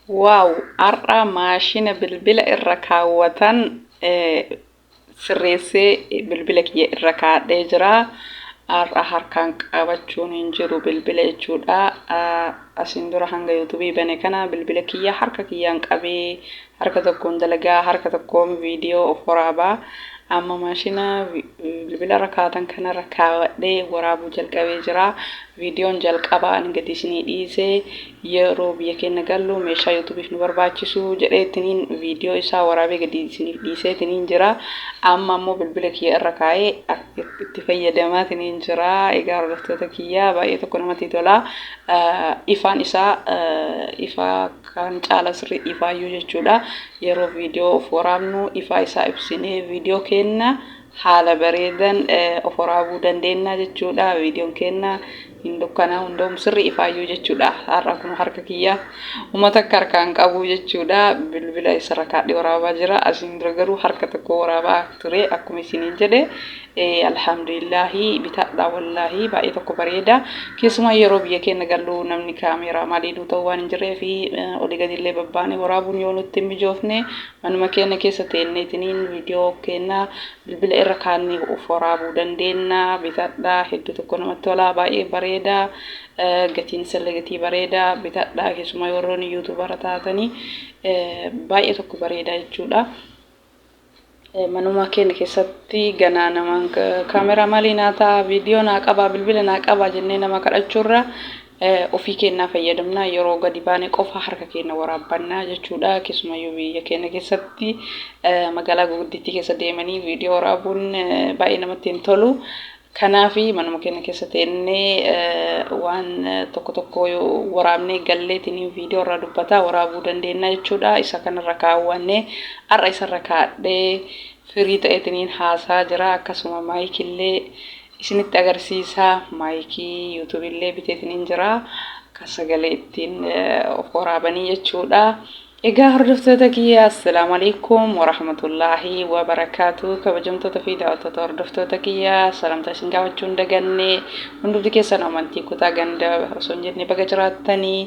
Wow har'a maashina bilbila irra kaawwatan sirreessee bilbila kiyya irra kaadhee jira. Har'a harkaan qabachuun hin jiru bilbila jechuudha. Asiin dura hanga yuutuubii bane kana bilbila kiyya harka kiyyaan qabee harka tokkoon dalagaa harka tokkoon viidiyoo of waraabaa. Amma maashina bilbila irra kaawwatan kanarra kaawwadhee waraabuu jalqabee jira. Viidiyoon jalqabaa ani gadi isinii dhiise yeroo biyya keenya gallu meeshaa yuutuubiif nu barbaachisu jedheetiniin viidiyoo isaa waraabee gadi isiniif dhiiseetiniin jira. Amma ammoo bilbila kiyya irra kaa'ee itti fayyadamaatiniin jira. Egaa hordoftoota kiyya baay'ee tokko namatti tola. Ifaan isaa ifaa kan caala sirrii ifaayyuu jechuudha. Yeroo viidiyoo of waraabnu ifaa isaa ibsinee viidiyoo keenna haala bareedan of waraabuu dandeenya jechuudha. Viidiyoon keenna hin dukkanaa hundaa'u sirrii ifaayyuu jechuudha. Har'a kun harka kiyya uummata akka harkaan qabu jechuudha. Bilbila isarra kaadhee waraabaa jira. Asiin dura garuu harka tokko waraabaa ture akkuma isiniin jedhe. Alhamdulillahi bitadha wallaahi baay'ee tokko bareeda. Keessumaa yeroo biyya keenya gallu namni kaameeraa maaliinuu ta'uu waan hin jirree fi olii gadi illee babbaanee waraabuun yoo nutti hin mijoofne manuma keenya keessa teenneetiniin viidiyoo keenya bilbila irra kaannee of waraabuu dandeenya. Bitadha hedduu tokko namatti tola baay'ee bareeda. Gatiin isallee gatii bareeda bitadha keessumaa warroonni yuutuubara taatanii baay'ee tokko bareeda jechuudha. Manuma keenya keessatti ganaa namaan kaameraa maalii naa ta'a viidiyoo naa qabaa bilbila naa qabaa jennee nama kadhachuurra ofii keenyaa fayyadamna yeroo gadi baane qofa harka keenya waraabbannaa jechuudha. Keessumayyuu biyya keenya keessatti magaalaa guddittii keessa deemanii viidiyoo waraabuun baay'ee namatti hin tolu. Kanaafi manuma keenya keessa teennee waan tokko tokko waraabnee galleetiin viidiyoo irraa dubbataa waraabuu dandeenya jechuudha. Isa kanarra kaawwannee har'a isarra kaadhee firii ta'eetiniin haasaa jira. Akkasuma maayikillee isinitti agarsiisa. Maayikii yuutuubillee biteetiniin jira. Akka sagalee ittiin of waraabanii jechuudha. Egaa hordoftoota kiyya assalaamu alaikum warahmatullaahi wabarakaatu kabajamtoota fi daawwattoota hordoftoota kiyya salamtaa isin gaafachuu hin daganne hundumti keessan amantii kutaa ganda osoo hin jenne baga jiraattanii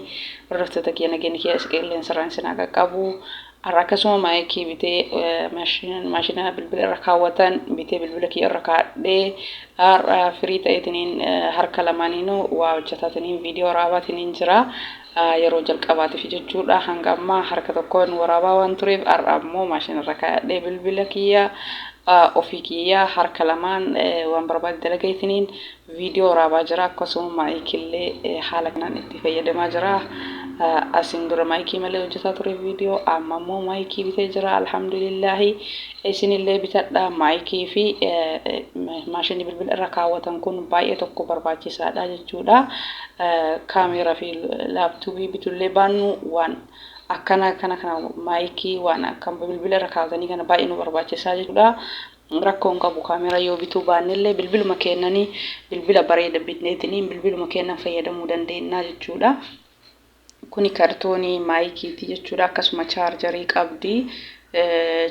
hordoftoota kiyya nageenya kiyya qilleensarraan isin haa qaqqabu. Har'a akkasuma maayikii bitee maashina bilbila irra kaawwatan bitee bilbila kiyya irra kaadhee har'a firii ta'eetiniin harka lamaaniinuu waa hojjetaatiniin viidiyoo waraabaatiniin jira. Yeroo jalqabaatiif jechuudha. Hanga ammaa harka tokkoon waraabaa waan tureef har'a ammoo maashina irra kaa'adhee bilbila kiyya ofii kiyya harka lamaan waan barbaade dalageetiniin viidiyoo waraabaa jira. Akkasuma maayikillee haala kanaan itti fayyadamaa jira. Asiin dura maayikii malee hojjetaa ture viidiyoo amma ammoo maayikii bitee jira. Alhamdulillaahi isinillee bitadha. Maayikii fi maashinni bilbila irra kaawwatan kun baay'ee tokko barbaachisaadha jechuudha. Kaameeraa fi laaptooppii bitullee baannu waan akkana kana kana maayikii waan akka bilbila irra kaawwatanii kana baay'ee nu barbaachisaa jechuudha. Rakkoo hin qabu kaameeraa yoo bituu baannellee bilbiluma kennanii bilbila bareeda bitneetiniin bilbiluma kennan fayyadamuu dandeenya jechuudha. Kuni kartoonii maayikiiti jechuudha. Akkasuma chaarjarii qabdi.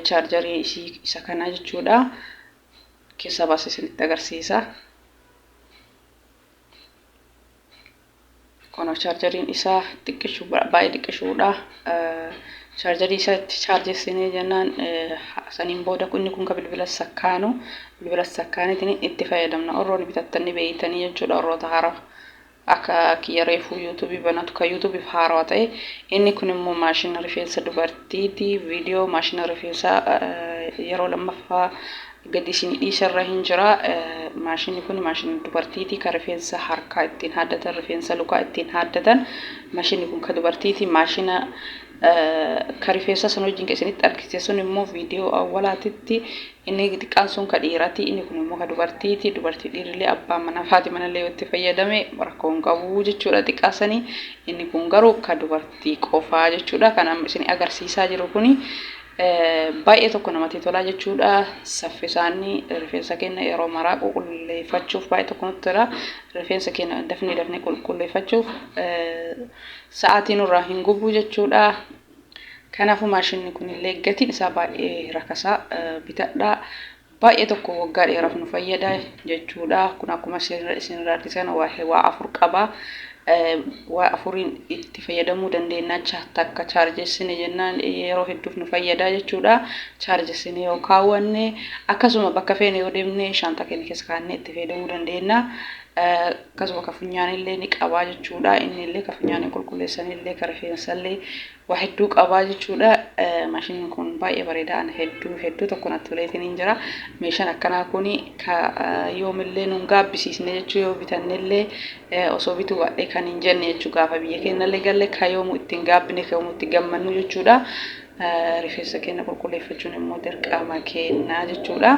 Chaarjarii isa kana jechuudha. Keessa baasee isinitti agarsiisa. Kunoo chaarjariin isaa xiqqishuu baay'ee xiqqishuudha. Chaarjarii isaa itti chaarjessinee jennaan saniin booda inni kun ka bilbila sakkaanu bilbila sakkaaneetiin itti fayyadamna. Warroonni bitattan ni beeytanii jechuudha warroota haaraa akka kiyya reefuu yuutuubii banatu kan yuutuubiif haarawaa ta'e. Inni kun immoo maashina rifeensa dubartiiti. Viidiyoo maashina rifeensaa yeroo lammaffaa gadi isin dhiisarra hin jira. Maashinni kun maashina dubartiiti kan rifeensa harkaa ittiin haaddatan rifeensa lukaa ittiin haaddatan. Maashinni kun kan dubartiiti. Maashina ka rifeensa sun wajjin kan isinitti argisiise sun immoo viidiyoo awwalaatitti inni xiqqaan sun ka dhiiraati inni kun immoo ka dubartiiti. Dubartii dhiirillee abbaan manaa fi haati manallee yoo itti fayyadame rakkoo hin qabu jechuudha xiqqaasanii. Inni kun garuu ka dubartii qofaa jechuudha. Kan amma isin agarsiisaa jiru kuni baay'ee tokko namatti tola jechuudha. Saffisaan rifeensa keenya yeroo maraa qulqulleeffachuuf baay'ee tokko nutti tola. Rifeensa keenya dafnee dafnee qulqulleeffachuuf sa'aatii nurraa hin gubu jechuudha. Kanaafuu maashinni kunillee gatiin isaa baay'ee rakasaa bitadhaa. Baay'ee tokko waggaa dheeraaf nu fayyada jechuudha. Kun akkuma isinirraa argitan waa afur qaba. Waa afuriin itti fayyadamuu dandeenya. Takka chaarjessine jennaan yeroo hedduuf nu fayyada jechuudha. Chaarjessine yoo kaawwanne, akkasuma bakka feene yoo deemne shaantaa keenya keessa kaa'annee itti fayyadamuu dandeenya. Akkasuma ka funyaanillee ni qabaa jechuudha. Inni illee ka funyaanii qulqulleessanillee, ka rifeensallee, waa hedduu qabaa jechuudha. Maashiniin kun baay'ee bareedaa, ana hedduu hedduu tokko natti toleetiin hin jira. Meeshaan akkanaa kun ka yoomillee nun gaabbisiisne jechuu, yoo bitannellee osoo bituu baadhee kan hin jenne jechuu, gaafa biyya keenyallee galle ka yoomuu ittiin gaabbine, ka yoomuu itti gammannu jechuudha. Rifeensa keenya qulqulleeffachuun immoo dirqama keenyaa jechuudha.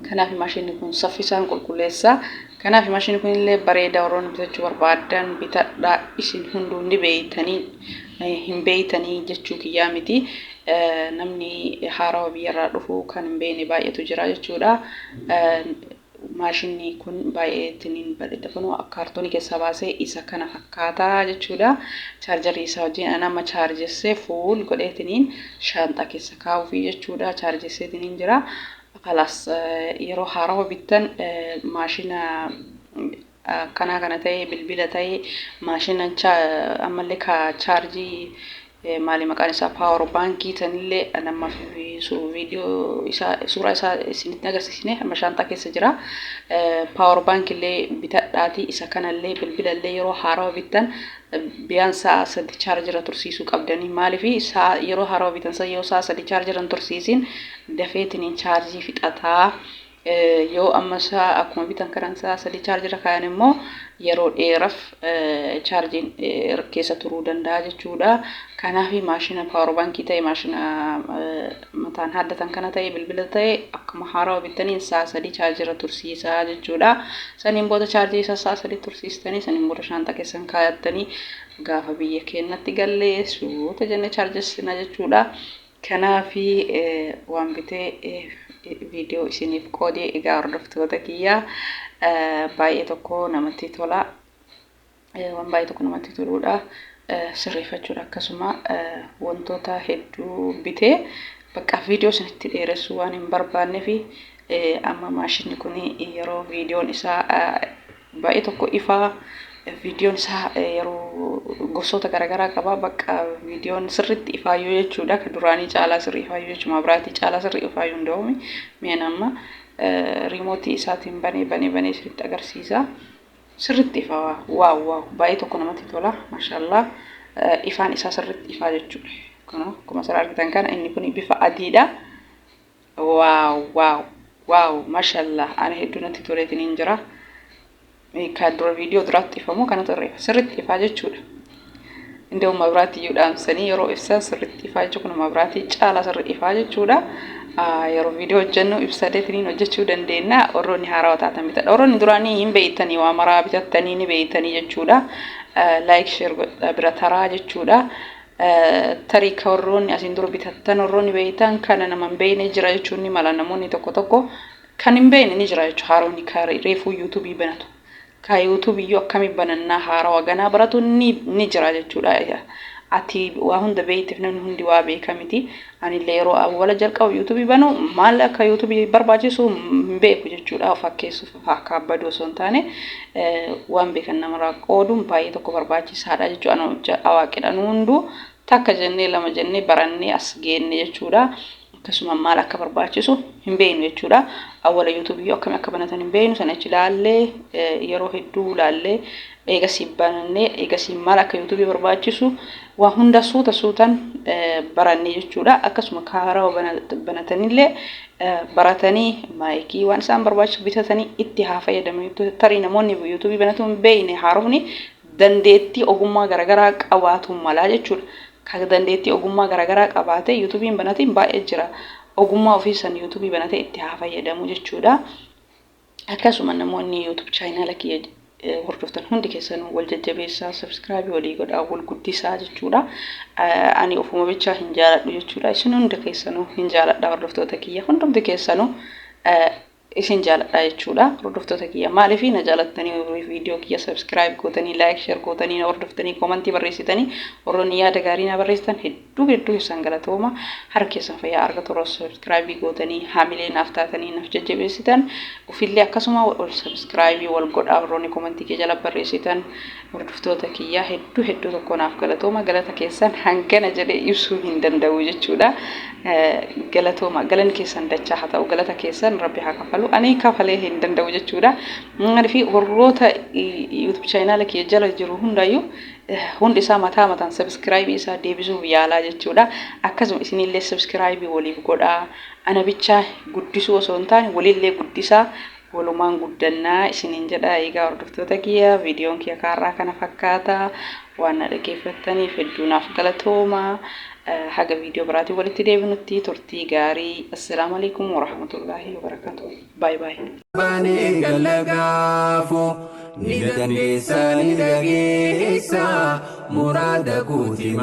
Kanaaf maashinni kun saffisaan qulqulleessa. Kanaaf maashinni kun illee bareeda, warroonni bitachuu barbaadan bitadhaa. Isin hunduu ni beeytanii, hin beeytanii jechuu kiyyaa miti. Namni haarawa biyyarraa dhufu kan hin beekne baay'eetu jira jechuudha. Maashinni kun baay'ee ittiin bareeda, kun akka kaartoonii keessaa baasee isa kana fakkaataa jechuudha. Chaarjarii isaa wajjin nama chaarjessee full godheetiniin shaanxaa keessa kaa'uufi jechuudha. Chaarjesseetiniin jira. Kalaas, yeroo haarawa bittan maashina akkanaa kana ta'ee, bilbila ta'ee, maashina ammallee ka chaarjii maali maqaan isaa, power baankii sanillee namaaf viidiyoo isaa, suuraa isaa isinitti agarsiisne, amma shaanxaa keessa jira. Power baankii illee bitadhaati, isa kanallee bilbilallee yeroo haarawa bittan biyaan sa'a 3 chaarjira tursiisuu qabdanii. Maaliif yeroo haarawa bitan yoo sa'a 3 chaarjira hin tursiisin dafeetiniin chaarjii fixataa. Yoo amma isaa akkuma bitan kanan sa'a 3 chaarjira kaayan immoo yeroo dheeraaf chaarjiin keessa turuu danda'a jechuudha. Kanaaf maashina power baankii ta'e, maashina mataan haddatan kana ta'e, bilbila ta'e, akkuma haarawa bittaniin sa'a 3 chaarjira tursiisaa jechuudha. Saniin booda chaarjii isaa sa'a 3 tursiistanii, saniin booda shaanxaa keessan kaayattanii gaafa biyya keenyatti gallee suuta jennee chaarjessina jechuudha. Kanaafi waan bitee viidiyoo isiniif qoodee. Egaa hordoftoota kiyyaa, baay'ee tokko namatti tola. Waan baay'ee tokko namatti toludha. Sirreeffachuudha, akkasuma wantoota hedduu bitee bakka viidiyoo isinitti dheeressuu waan hin barbaanne fi amma maashinni kun yeroo viidiyoon isaa baay'ee tokko ifaa, viidiyoon isaa yeroo gosoota garaagaraa qaba, bakka viidiyoon sirriitti ifaayyuu jechuudha. Kan duraanii caalaa sirrii ifaayyuu jechuudha, mabiraatii caalaa sirrii ifaayyuu hin da'uumi. Mi'aan amma riimootii isaatiin banee banee banee isinitti agarsiisa. Sirriitti ifaa, wow wow, baay'ee tokko namatti tola, maashaallah, ifaan isaa sirriitti ifaa jechuudha. Kun akkuma asirraa argitan kana inni kun bifa adiidha. Wow wow wow, maashaallah, ani hedduu natti toleetiin hin jira. Kan dura viidiyoo duraatti ifamu kanatu irra ifa, sirriitti ifaa jechuudha. Indoo mabiraatii iyyuu dhaamsanii yeroo ibsan sirriitti ifaa jechuudha. Kun mabiraatii caalaa sirrii ifaa jechuudha. Yeroo viidiyoo hojjennu ibsadeetiniin hojjechuu dandeenya. Warroonni haarawaa taatan bitadha. Warroonni duraanii hin beeytanii, waa maraa bitattanii ni beeytanii jechuudha. Like, share godha bira taraa jechuudha. Tarii ka warroonni asiin dura bitattan, warroonni beeytan, kana nama hin beeyne jira jechuun ni mala. Namoonni tokko tokko kan hin beekne ni jira jechuudha. Haaronni ka reefuu yuutuubii banatu. Ka yuutuubii iyyuu akkamii banannaa haarawaa ganaa baratu ni jira jechuudha. Ati waa hunda beeyteef namni hundi waa beeka miti. Anillee yeroo awwala jalqabu yuutuubii banu maal akka yuutuubii barbaachisu hin beeku jechuudha. Fakkeessuuf akka abbaduu osoo hin taane, waan beekan namarraa qooduun baay'ee tokko barbaachisaadha jechuudha. Awaaqidha, nu hunduu takka jennee lama jennee barannee as geenne jechuudha. Akkasuma maal akka barbaachisu hin beeknu jechuudha. Awwala yuutuubii akkamii akka banatan hin beeknu, sana achi laallee, yeroo hedduu laallee, eegasii banannee, eegasii maal akka yuutuubii barbaachisu waa hunda suuta suutaan barannee jechuudha. Akkasuma haarawaa banatanillee baratanii maayikii waan isaan barbaachisu bitatanii itti haa fayyadaman. Tarii namoonni yuutuubii banatu hin beekne haarofni dandeettii ogummaa garaagaraa qabaatu malaa jechuudha. Kan dandeettii ogummaa garaagaraa qabaate yuutuubiin banatiin baay'ee jira. Ogummaa ofii san yuutuubii banatee itti haa fayyadamu jechuudha. Akkasuma namoonni YouTube chaayinaala kiyya hordoftan hundi keessanuu wal jajjabeessaa, subscribe walii godhaa, wal guddisaa jechuudha. Ani ofuma bichaa hin jaaladhu jechuudha. Isin hunda keessanuu hin jaaladha, hordoftoota kiyya hundumti keessanuu. Isin jaaladha jechuudha hordoftoota kiyya. Maaliif na jaalattanii viidiyoo kiyya subscribe gootanii, like, share gootanii, na hordoftanii, komantii barreessitanii, warroonni yaada gaarii na barreessitan hedduu hedduu keessan galatooma. Harka keessan fayyaa argatu. Warra subscribe gootanii haamilee naaf taatanii naaf jajjabeessitan, ofillee akkasuma wal subscribe wal godhaa. Warroonni komantii kee jala barreessitan, hordoftoota kiyya, hedduu hedduu tokko naaf galatooma. Galata keessan hangana jedhee ibsuu hin danda'u jechuudha. Galatooma, galanni keessan dachaa haa ta'u. Galata keessan Rabbi haa kafalu, ani kafalee hin danda'u jechuudha. Maaliif warroota YouTube chaanaala kiyya jala jiru hundaayyuu hundi isaa mataa mataan subscribe isaa deebisuuf yaalaa jechuudha. Akkasuma isinillee subscribe waliif godhaa. Ana bichaa guddisuu osoo hin taane walillee guddisaa, walumaan guddannaa isiniin jedha. Egaa hordoftoota kiyya, viidiyoon kiyya kaarraa kana fakkaata. Waan na dhaggeeffattaniif hedduu naaf galatooma. Haga viidiyoo biraatiin walitti deebinutti turtii gaarii. Assalaamu alaikum warahmatullaahi wabarakaatu. Bye bye. Baanee gallagaafu ni dandeessa, ni dhageessa muraada kooti.